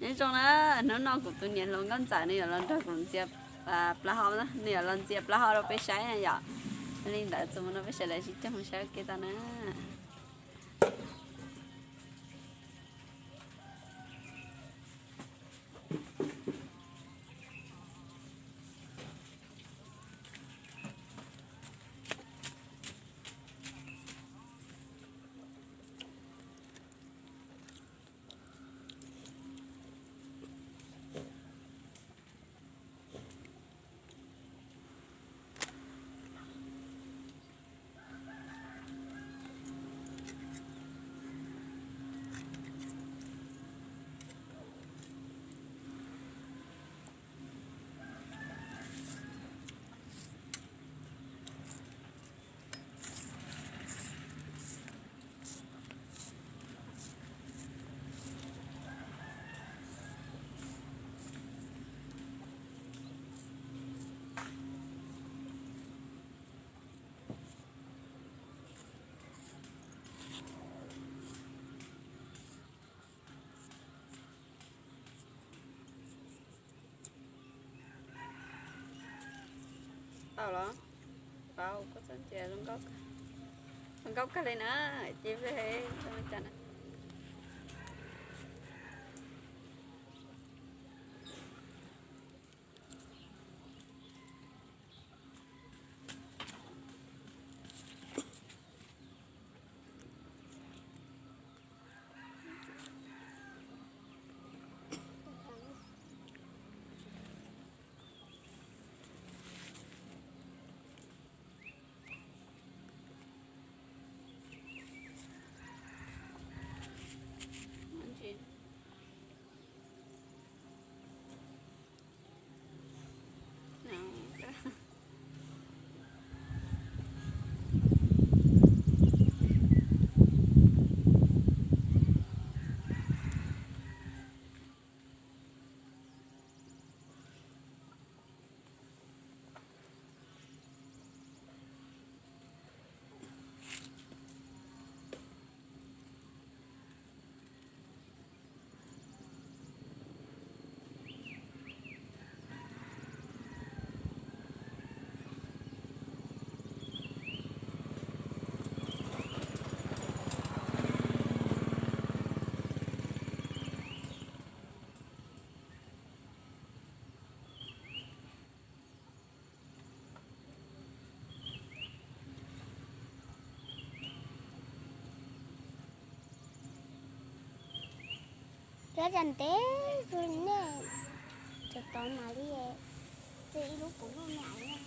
Nyob zoo na, hnub no kuv tus niam hluas nkauj ntxawm nws yuav los nrog kuv ntxias plaub hau, nws yuav los ntxias plaub hau rau peb saib na yom. Li ntawd txuas mus no peb sawv daws sib cog mus saib ua ke tau na. Tau los? Tau, koj txhob ntxias zoo nkauj kawg li na, ces peb zoo li cas na. Cov cas ntev xwb nej, cov tod mas li, txij ib lub puv luj me aiv.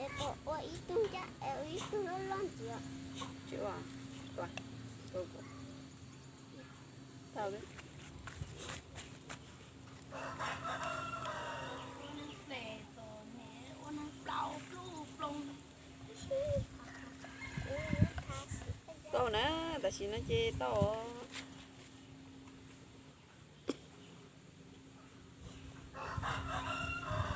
Es puas ua ib tug, ua ib tug loj loj ntxiv? Tsis ua, ua, ua, tau. Tau na, tam sim no ces tau.